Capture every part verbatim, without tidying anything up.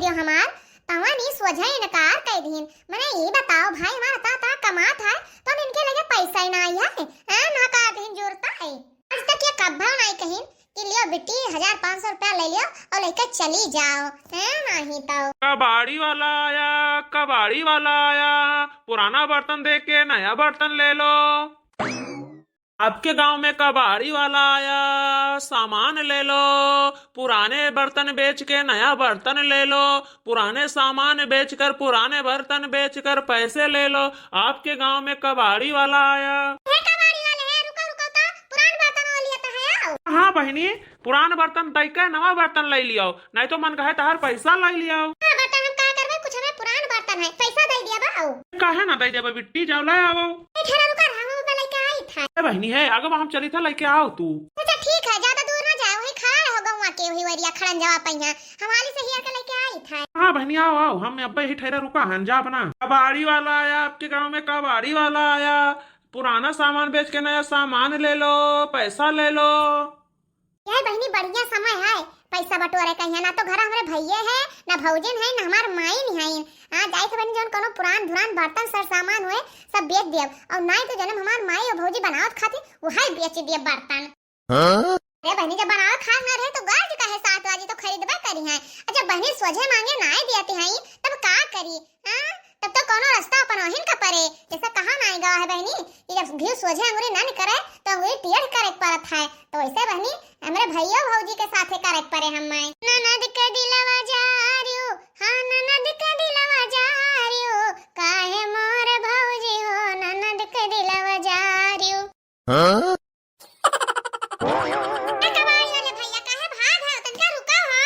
तो हमार तवन ई सोझे इनकार कइ दिहिन। मने ई बताओ भाई, हमार अतना अतना कमात है, तो इनके लगे पैसा ही नाहीं है, हैं? नकार दिहिन जुरता है। आज तक ये कब्बो नाहीं कहिन कि लियो बिट्टी, हजार पाँच सौ रुपया ले लियो और लेके चली जाओ, हैं? नाहीं तो। कबाड़ी वाला आया, कबाड़ी वाला आया, पुराना बर्तन दे के नया बर्तन ले लो। आपके गांव में कबाड़ी वाला आया, सामान ले लो, पुराने बर्तन बेच के नया बर्तन ले लो, पुराने सामान बेचकर, पुराने बर्तन बेचकर पैसे ले लो। आपके गांव में कबाड़ी वाला आया। हे कबाड़ी वाले, हे, रुको, रुको तो, पुरान बर्तन वाली तो है, आओ। हाँ बहिनी, पुरान बर्तन दइ के नवा बर्तन लइ लियो, नाहीं तो मन कहे तहार पैसा लइ लियो। हाँ, बर्तन हम का करबे, कुछ हमें पुरान बर्तन है, पैसा दइ दिया बा, आओ। काहे ना दइ देबे बिट्टी, जाओ ले आओ। ए, ठहरा, रुका रहा, हम बा लइके आई था। ए बहिनी है, आगे बा हम चली था, लइके आओ तू। अच्छा ठीक है, ज्यादा दूर ना जाओ, वही खड़ा रहो गौवा के, वही वरिया खड़न जवा पहिया, हम हाली से हियर के लइके आई था। हाँ बहिनी, आओ, आओ, हम अब्बे ही ठहरा रुका हन, जा बना। कबाड़ी वाला आया आपके गांव में, कबाड़ी वाला आया, पुराना सामान बेच के नया सामान ले लो, पैसा ले लो। यह बहिनी बढ़िया समय है पैसा बटोरे का, यहाँ ना तो घर हमरे भइये है, ना भौजिन है, ना हमार माई नहीं है। हाँ, जाए थे बहिनी, जौन कोनो पुरान धुरान बर्तन सर सामान हुए, सब बेच दियब, और नाहीं तो जौन हमार माई और भौजी बनावत खाती, वही बेच दियब बर्तन। हाँ? अरे बहिनी, जब बनावत खास ना रहे तो गाज काहे साथ वाजी तो खरीदबे करी है। अच्छा बहिनी, सोझे मांगे नाहीं दियती है, तब का करी? हाँ? तब तो कोनो रास्ता अपन ओहिन का परे। जैसे कहा नाहीं गवा है बहिनी कि जब घी सोझे अंगुरी ना निकरे तो अंगुरी टेढ़ करे के पड़त है। तो वैसे बहिनी, हमरे भइयो भौजी के साथे करे के पड़े हम्मे। ननद के दिलवा जारियो, हाँ ननद के दिलवा जारियो, काहे मोर भौजी हो ननद के दिलवा जारियो। हाँ? ए कबाड़ी वाले भइया, काहे भाग है? तनका रुका हो।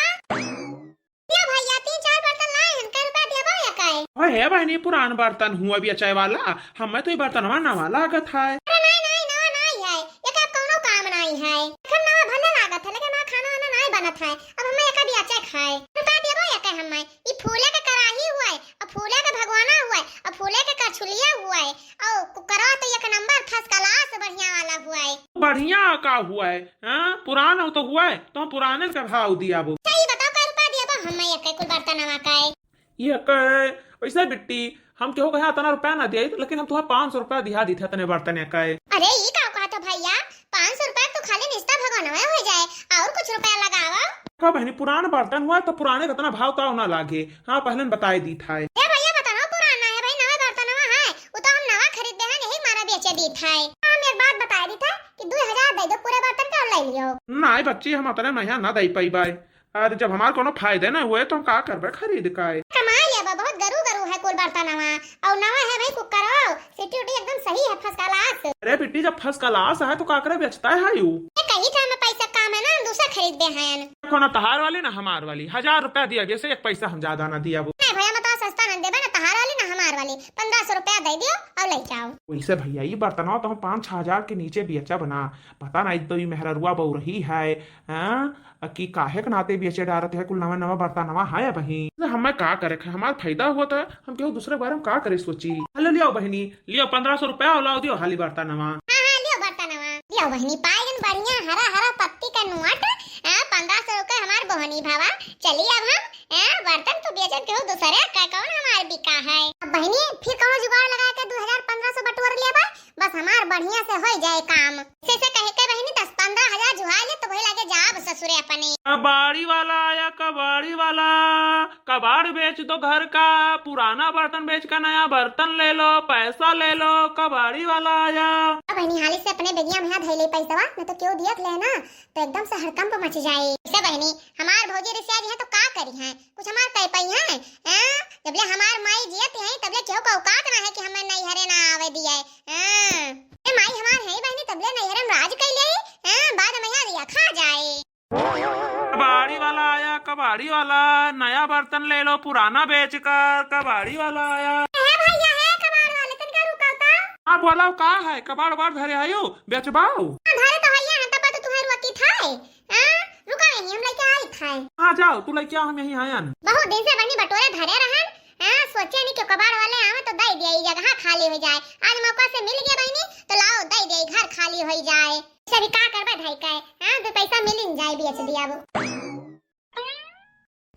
या भइया, तीन चार बर्तन लाए हन, कै रुपया देबो या काहे? ओए हे बहिनी, पुरान बर्तन हुआ बेचे वाला, हमें तो ये बर्तनवा नवा लागत है। अरे नाहीं, नाहीं, नवा नाहीं है, ये का कौनो काम नाहीं है, एखन नवा भले लागत है, लेकिन हमार खाना वाना नाहीं बनत है, अब हमें एका बेचे खाए। रुपया देबो या काहे हमें? ई फूले के कराही हुआ है, और फूले के भगवाना हुआ है, और फूले के करछुलिया हुआ है, और कुकरवा तो एक नंबर first class बढ़िया वाला हुआ है। बढ़िया का हुआ है? हाँ, पुरान हो तो हुआ है, तो हम पुराने का भाव दियाबो। अच्छा, ई बताओ, कै रुपया दियाबो हमें एक कुल बर्तनवा का है? ये का है? वैसे बिट्टी, हम केहू कहे अतना रुपया ना दिया, लेकिन हम तुहा पाँच सौ रुपया दिहा दीथे तने बर्तन एक का है। अरे, ई का कहत हो भइया? पाँच सौ रुपया तो खाली निस्ता भगवानवे हो जाए, और कुछ रुपया लगावा। का बहिनी, पुरान बर्तन हुआ तो पुराने का इतना भाव ताव ना लागे। हाँ, पहले न बताए दीथा है। ए भइया, बर्तनवा पुराना है भाई, नवा बर्तनवा है, वो तो हम नवा खरीद दे हैं, यही मारा बेचे दीथा है। हम एक बात बताए दीथा कि दो हजार दे दो पूरे बर्तन का, और ले लियो। नाहीं बच्ची, हम अतने महिया ना दे पाई बाय। अरे, जब हमार कोनो फायदे ना हुए तो हम का करबे खरीद का है? कमाई लेबा, बहुत गरू गरू है कुल बर्तनवा, और नवा है भाई कुकरवा, सीटी उटी एकदम सही है, first class। अरे बिट्टी, जब first class है तो का करे बेचता है यू? ए, कही था मैं पैसा काम है ना, हम दूसरा खरीद दे हैं। देखो ना, तहार वाली ना हमार वाली, हजार रुपया दिया, जैसे एक पैसा हम ज्यादा ना दिया वो। नहीं भइया, मैं तो सस्ता ना देबे ना, तहार वाली ना हमार वाली, पन्द्रह सौ रुपया दे दियो और ले जाओ। वैसे भइया, ये बर्तनवा तो हम पाँच छह हजार के नीचे बेचब ना, पता नहीं तो ये मेहररुआ बउरही है, हाँ? कि काहे के नाते बेचे डारत है, कुल नवा नवा बर्तनवा है अबहीं। तो हमें का करे, हमार फायदा हुआ था, हम केहू दूसरे के बारे में का करे सोची। हेलो, लियो बहिनी, लियो पन्द्रह सौ रुपया और लाओ दियो हाली बर्तनवा। हाँ, हाँ, लियो बर्तनवा। लियो बहिनी, पाए गन बढ़िया हरा हरा पत्ती का नोट, हाँ, पन्द्रह सौ रुपया हमार बहनी भावा। चली अब हम, हाँ, बर्तन तो बेचब केहू दूसरे का, कौन हमार बिका है। अब बहिनी, फिर कौनो जुगाड़ लगा के दो हजार पन्द्रह सौ बटोर लिया बा, बस हमार बढ़िया से होई जाए काम। से, से कहे के बहिनी दस पन्द्रह हजार जुहाई ले तो वही लागे जाब ससुरे अपने। कबाड़ी वाला आया, कबाड़ी वाला, कबाड़ बेच दो घर का, पुराना बर्तन बेच कर नया बर्तन ले लो, पैसा ले लो, कबाड़ी वाला आया। अब बहिनी हाली से अपने बेगिया में हाथ धइले पैसवा, न तो केहू दियत ले ना, तो एकदम से हड़कंप मच जाए। से बहिनी, हमार भौजी रिसिया जी है तो का करी है? कुछ हमार कह पाई है? हैं? जबले हमार माई जियत है, तबले केहू का औकात ना है कि हमें नैहरे ना आवे दिए। हैं? ए माई हमार है बहिनी, तबले नैहरे में राज कैले, हैं? बाद में यहाँ दिया खा जाए। कबाड़ी वाला आया, कबाड़ी वाला, नया बर्तन ले लो, पुराना बेच कर। कबाड़ी वाला आया। ए भैया, हे कबाड़ वाले, तनका रुकाओ ता। हाँ, बोलाओ, का है? कबाड़ वाड़ धरे आयो, बेचबाओ? हाँ, धरे तो हैया है, तब तो तुम्हें रुकी था। हाँ, रुका यहीं, हम लेके आई था। हाँ, जाओ, तू लेके आओ, हम यहीं आयन। बहुत दिन से बहिनी बटोरे धरे रहन। हाँ, सोचे नहीं कि कबाड़ वाले आवे तो दे दिया, ये जगह खाली हो जाए। आज मौका से मिल गया बहिनी, तो लाओ, दे दिया, घर खाली हो जाए। से भी का करबे भाई का, हाँ, दो पैसा मिल ही जाए, बेच दिया वो।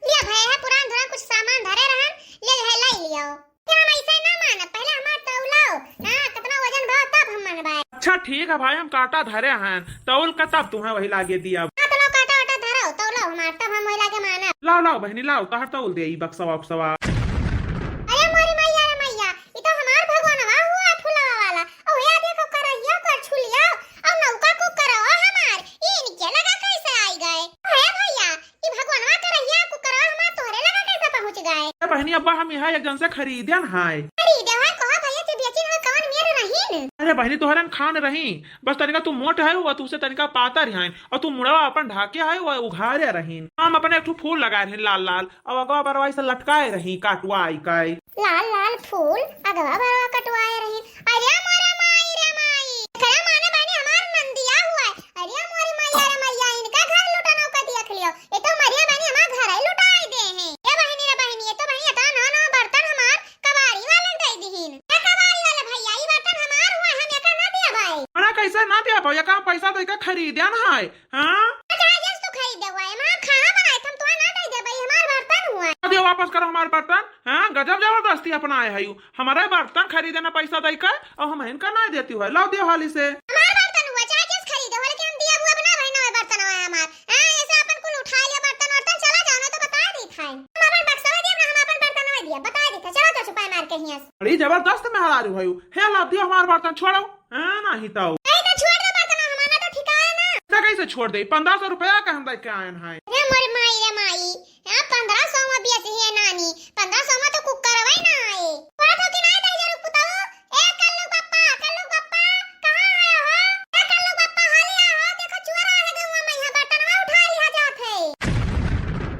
लिया भाई, है पुरान धुरान कुछ सामान धरे रहन, ले, ले, ले लियो। कि हम ऐसे ना मानब, पहले हमार तौलाओ, हाँ, कितना वजन बा तब हम मानबे। अच्छा ठीक है भाई, हम काटा धरे हैं, तौल का तब तुम्हें वही लागे दिया। हाँ, तो लो काटा वाटा धरो, तौलाओ हमार, तब हम वही लागे मानब। लाओ, लाओ बहनी, लाओ, तहर तौल दे ई बक्सवा उक्सवा। अरे मोरी मैया रे मैया, ई तो हमार भगवानवा हुआ फुलवा वाला। ओ या देखो करहिया कर छुलिया, और नौका कुकरवा हमार, ई इनके लगा कैसे आई गए? हे भैया, ई भगवानवा करहिया कुकरवा हमार तोहरे लगा कैसे पहुँच गए? अरे बहनी, अब्बा हम यहाँ एक जन से खरीदन है। खरीदे है, कहा भैया के बेचिन है, कवन मेर रहीन? अरे बहनी, तोहरन खान रही, बस तनिका तू मोट है, वो तुझसे तनिका पातर हैं, और तू मुड़वा अपन ढाके है, वो उघारे रहीन। हम अपने एक ठो फूल लगाए रहीन लाल लाल, और अगवा बरवाई से लटकाए रही काटवाई काई। लाल लाल फूल अगवा बरवा कटवाए रही। अरे मोरे माई रे माई, एकरा माने बहनी हमार नंदिया हुआ है। अरे मोरे माई रे मैया, इनका घर लुटनो का देख लियो। ये तो मरिया बहनी हमार घर ही लुटाए दे हैं। ये बहनी रे बहनी, ये तो बहनी इतना नवा नवा बर्तन हमार कबाड़ी वाले दे दीहिन। ये कबाड़ी वाले भैया, ये बर्तन हमार हुआ, हम एका ना दिया भाई। अरे कैसे ना दिया भाई, एका पैसा दे के खरीदन है। हाँ? अच्छा, आज तू खरीदे हुआ है, हम खाना बनाए थे, हम तुम्हें ना दे दे भाई, हमार बर्तन हुआ है। दे वापस करो हमार बर्तन। हाँ, गजब जबरदस्ती अपनाए है यू। हमारे बर्तन खरीदे ना पैसा दे के, और हम इनका ना देती हुआ। लाओ दियो हाली से। हमार बर्तन हुआ, चाहे जस खरीदे हुआ, लेकिन हम दिया हुआ बना भाई, नवे बर्तन हुआ है हमार। हाँ, ऐसे अपन कुल उठा लिया बर्तन वर्तन, चला जाओ ना तो बता दी था। हम अपन बक्सा दिया ना, हम अपन बर्तन हुआ दिया, बता दी था, चला तो छुपाए मार के हियां से। बड़ी जबरदस्त मेहरारू है यू। हे लाओ दियो हमार बर्तन, छोड़ो। हाँ, नहीं तो। नहीं तो छोड़ दे बर्तन, हमारा तो ठिकाए ना। तो कैसे छोड़ दे? पन्द्रह सौ रुपया का हम दे के आयन है। रे मोर माई रे माई, हाँ, पन्द्रह सौ में बेच है नानी, पन्द्रह सौ में तो कुकर वही ना आए। बात हो कि ना दहिजर पुताऊ? ए कल्लू बप्पा, कल्लू बप्पा, कहाँ है हो? ए कल्लू बप्पा, हाली आ हो, देखो चोर आ गए हुआ, मैं यहाँ बर्तनवा उठा लिया जात है।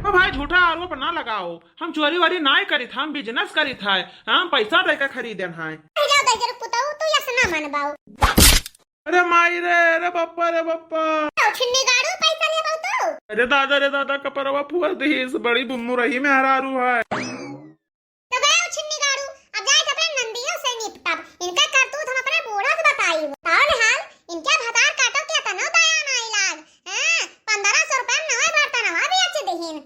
ओ भाई, झूठा आरोप ना लगाओ, हम चोरी वोरी नाय करित, हम business करित है, हम पैसा दे के खरीदन है। अरे जाओ दहिजर पुताऊ, तू यस ना मनबाऊ। अरे माई रे, अरे बप्पा, अरे बप्पा। ओ छिन्नी गाड़ू, पैसा लेबो तू? अरे दादा रे दादा, कपरवा फुआ दीस, बड़ी बुम्मुरही मेहरारू है। तो गए ओ छिन्नी गाड़ू, अब जाए के अपने नंदियों से निपटब। इनका करतूत हम अपने बूढ़ा से बताई। और हाल, इनके भतार काटो के तनो दया नाई लाग। हाँ, पन्द्रह सौ रुपया में नवे बर्तनवा बेच देहिन।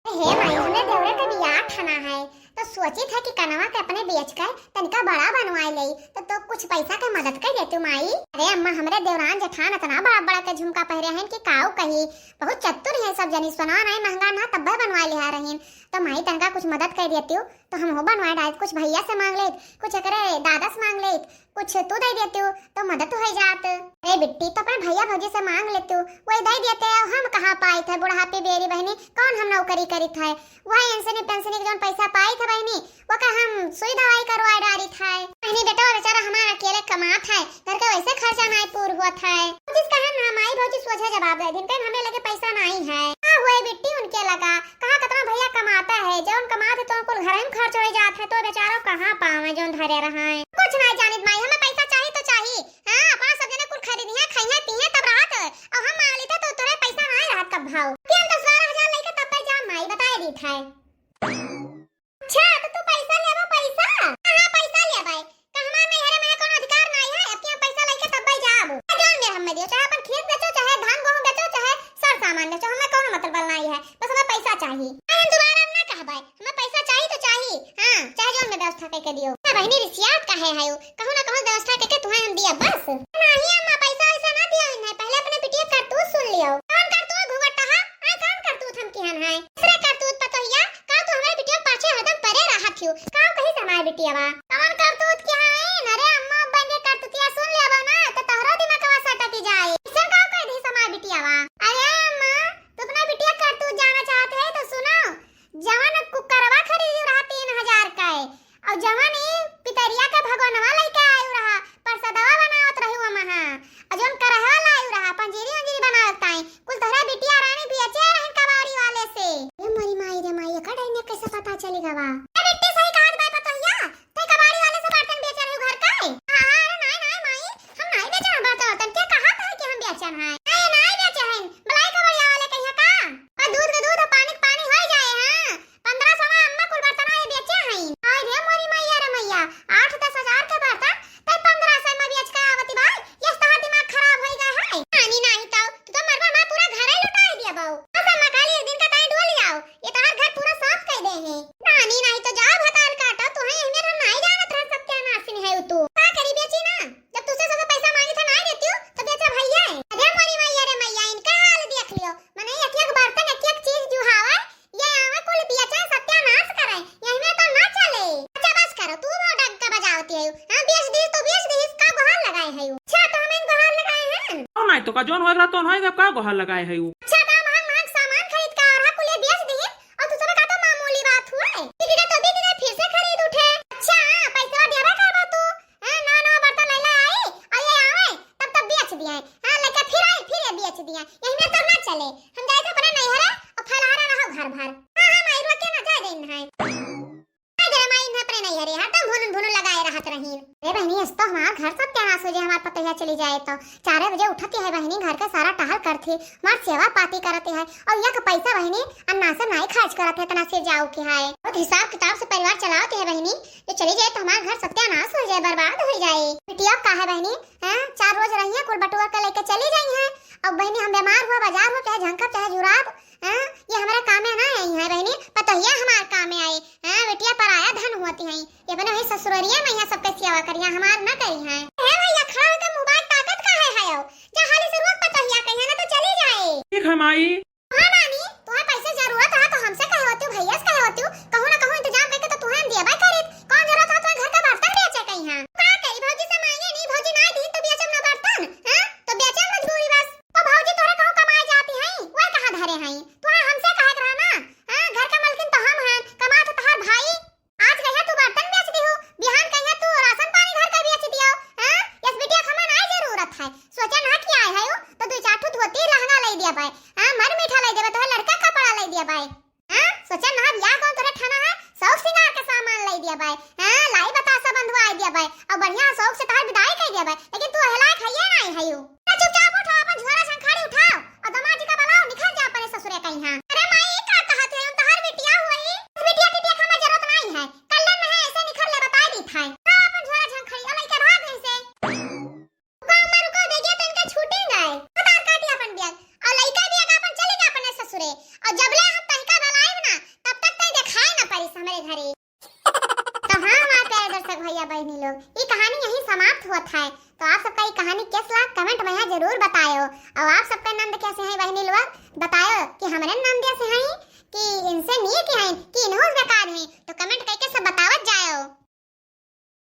हे माई, हमरे देवरे के बियाह ठना है, तो सोचित है कि कनवा के अपने बेच के तनिका बड़ा बनवाए लेई, तो, तो कुछ पैसा के मदद कर देतू माई। अरे अम्मा, हमरे देवरान जेठान इतना बड़ा बड़ा के झुमका पहिरे हैं कि काऊ कही, बहुत चतुर है सब जनी, सोना नाई महंगा ना तब्बे बनवाए लिहा रहीन, तो माई तनिका कुछ मदद कर देतू, तो हम हो बनवाए डालत, कुछ भैया से मांग लेत, कुछ एकरे दादा से मांग लेत, कुछ तू दे देतू तो मदद हो जात। अरे बिट्टी, तो अपने भैया भौजी से मांग लेतू, वही दे देते। अब हम कहाँ पाइत है बुढ़ापे बेरी बहनी, कौन हम नौकरी करित है? वही एनसनी पेंसनी के जौन पैसा पाइत है बहनी, वो का हम सुई दवाई करवाए डारित है। बहनी बेटा बेचारा हमारा अकेले कमात है, घर का वैसे खर्चा नाई पूर होत है। जिस कहन ना माई भौजी सोझे जवाब दे दिन, कहन हमरे लगे पैसा नाई है। का हुए बिट्टी उनके लगा, कहाँ कतना भैया कमाता है, जौन कमात है तो कुल घर में खर्च हो जात है, तो बेचारो कहाँ पावे जौन धरे रहा है। कुछ ना जानित माई, हमें पैसा चाही तो चाही। हाँ, अपना सब जने कुल खरीदिहे, खइहे, पीहे तब रहत है। और हम मांग लेते तो तोरे पैसा ना रहत कब भाव। कि हम दस बारह हजार लेके तब पे जा माई बताए दी था। अच्छा, तो तू पैसा लेबा पैसा? हाँ, हाँ, पैसा लेबा। का हमार नैहरे में कोनो अधिकार नाई है, अब कि हम पैसा लेके तब पे जाब। जौन में हमें दियो, चाहे अपन खेत बेचो, चाहे धान गेहूं बेचो, चाहे सर सामान बेचो, हमें कोनो मतलब नाई है, बस हमें पैसा चाही। आ, हम दोबारा ना कहबे, हमें पैसा चाही तो चाही। हाँ, चाहे जौन में व्यवस्था करके दियो। ए बहिनी, रिसियात काहे है? कहूँ ना कहूँ व्यवस्था करके तुम्हें हम दिया बस। नहीं अम्मा, पैसा वैसा ना दिया है, पहले अपने बिटिया करतूत सुन लियो। कौन करतूत घुघट है? आ, कौन करतूत हम किहन है? दूसरे करतूत पतोहिया, का तू हमारे बिटिया पाछे हरदम परे रहत हियो? का कही से हमारे बिटिया बा? कौन करतूत किहा है? अरे अम्मा, बन के करतूतिया सुन लेबो ना, तो तोहरो दिमागवा सटक जाए। ऐसा का कह दी हमार बिटिया बा? अरे अम्मा, तू अपना बिटिया करतूत जाना चाहत है तो सुनो, जवन कुकरवा खरीदी रहा तीन हजार का है, और जवन ई पितरिया के भगवानवा लेके आयु रहा, प्रसादवा बनावत रही वो महा, और जवन करहवा लायु रहा, पंजीरी उंजीरी बनावत ताई, कुल तोहरा बिटिया रानी बेचे रहन कबाड़ी वाले से। ए मोरी माई रे माई, एकर डायने कैसे पता चली गवा? ए बिट्टी, सही कहत बा पतोहिया, ते कबाड़ी वाले से बर्तन बेचे रही घर का है? हाँ, हाँ, अरे नाई, नाई माई, हम नाई बेचन है बर्तन वर्तन, के कहा था कि हम बेचन है? नाई, नाई बेचे हैं, बुलाई कबाड़ी वाले कहिया का? और दूध के दूध और पानी के पानी हो जाए, हाँ। पन्द्रह सौ में अम्मा कुल बर्तन ये बेचे हैं। हाय रे मोरी मैया रे मैया, आठ दस हजार के बर्तन, ते पन्द्रह सौ में बेच के आवती भाई, ये तोहार दिमाग खराब हो गया है। नानी नहीं तो, तू तो मरबा, मैं पूरा घर ही लुटाई दिया बाऊ। बस अम्मा खाली एक दिन का ताई डोल लिया। ये तोहार घर पूरा साफ कइ देहे। नानी, नाहीं तो जाव भतार काटा, तोहे यही में हम नाहीं जानत रहे, सत्यानासिन है तू। का करी, बेची ना? जब तुझसे सबसे पैसा मांगी था, नाहीं देती हूँ, तो बेचा भैया है। अरे मोरी मैया रे मैया, इनका हाल देख लियो। मने एक एक बर्तन, एक एक चीज जुहावे, ये आवे कुल बेचे, सत्यानास करे, यही में तो ना चले। अच्छा बस करो, तू बहुत डंका बजावती है। हाँ, बेच दी तो बेच दी, इसका गुहार लगाए है। अच्छा, तो हम इन गुहार लगाए हैं। ओ नाहीं तो का, जौन होएगा तो होएगा, का गुहार लगाए है? अच्छा, तो महंग महंग सामान खरीद का और कुल ये बेच दी, और तू सब का तो मामूली बात हुए। बिक गए तो बिक गए, फिर से खरीद उठे। अच्छा, पैसा देवे का बा तू? हाँ, नवा नवा बर्तन लैला आई, और ये आवे, तब तब बेच दिए। हाँ, लेके फिर आई, फिर ये बेच दिए। यही में तो ना चले। हम जाए थे अपने नैहरे और फैलारा रहो घर भर। हाँ, हाँ, माई रोके ना जाए दिन है। जाए दे माई इन्हें अपने नैहरे, हरदम भुनुन भुनुन लगाए रहत रहीन। अरे बहिनी, इस तो हमार घर सत्यानाश हो जाए, हमार पतोहिया चली जाए तो। चारे बजे उठती है बहिनी, घर का सारा टहल करती, हमार सेवा पाती करती है, और यक पैसा बहिनी अन्ना से नाई खर्च करत है, इतना से जाओ के है। बहुत हिसाब किताब से परिवार चलावती है बहिनी, जो चली जाए तो हमार घर सत्यानाश हो जाए, बर्बाद हो जाए। बिटिया का है बहिनी, हैं? चार रोज रहिए, कुल बटुआ के लेके चली जाई हैं। अब बहिनी हम बीमार हुआ, बाजार हो, चाहे झंकब, चाहे जुराब, हैं? ये हमारे कामे ना आई हैं बहिनी, पतोहिया हमार कामे आई, हैं? बिटिया पराया धन होती हैं, ये अपने वही ससुररिया में यहाँ सबके सेवा करिया, हमार ना करी हैं। हे भैया, खड़ा होके mobile ताकत का है, है? जा हाली से रोक पतोहिया कहिया ना तो चली जाए। ठीक है माई। हाँ नानी, तोहे पैसे जरूरत है तो हमसे कहे होती, भैया से कहे होती, कहूँ ना कहूँ इंतजाम करके तो तोहे हम देबे करीत। कौन जरूरत है तोहे घर का बर्तन बेचे कहिया? का करी, भौजी से मांगे नहीं, भौजी ना दी तो बेचम ना बर्तन, हैं? तो बेचे मजबूरी बस। तो भौजी तोरे कहूँ कमाए जाती हैं, वह कहाँ धरे हैं? तोहे हमसे कहे के रहा ना, हैं? घर का मलकिन तो हम हैं, कमात तो तोहार भाई। आज कहिया तू बर्तन बेच दिहू, बिहान कहिया तू राशन पानी घर का बेच दियो, हैं? यस बिटिया, हमें नाई जरूरत है। सोचा ना कि आए है, तो दो चार ठो धोती लहंगा ले दिया बाय, हैं? मर मीठा ले दिया बाय, तोहे लड़का कपड़ा ले दिया बाय, हैं? सोचा ना बियाह कौन तोरे ठाना है, शौक सिंगार का सामान ले दिया बाय, हैं? लाई बतासा बंधवा दिया बाय, और बढ़िया शौक से तोहार विदाई कर दिया बाय, लेकिन तू एहला खाइए नाई है। तो चुपचाप उठो, अपन झोरा झंखाड़ी उठाओ और दामाद जी का बुलाओ, निकल जा अपने ससुरे कहिया। अरे माई, ई का कहत है? हम तोहार बिटिया हुई, बिटिया टिटिया के हमें जरूरत नहीं है। कल्लन में है, ऐसे निकल ले, बताई दी था। लाओ अपन झोरा झंखाड़ी और लइके भाग यहीं से। रुको अम्मा, रुको, देखिए तो इनका छूटेंगे। उतार काटी अपन बैग और लइका बैग अपन चली गए अपने ससुरे। और जब ले हम तनिका बलाइब ना, तब तक तई दिखाई ना पड़िस हमरे घरे। तो हाँ, हमारे प्यारे दर्शक भैया बहनी लोग, ये कहानी यहीं समाप्त होत है। तो आप सबका ये कहानी कैस लाग, comment में यहाँ जरूर बतायो। और आप सबका नंद कैसे हैं बहनी लोग, बतायो कि हमरे नंद ऐसे हैं कि इनसे नीक हैं कि इन्हों बेकार हैं, तो comment करके सब बतावत जायो।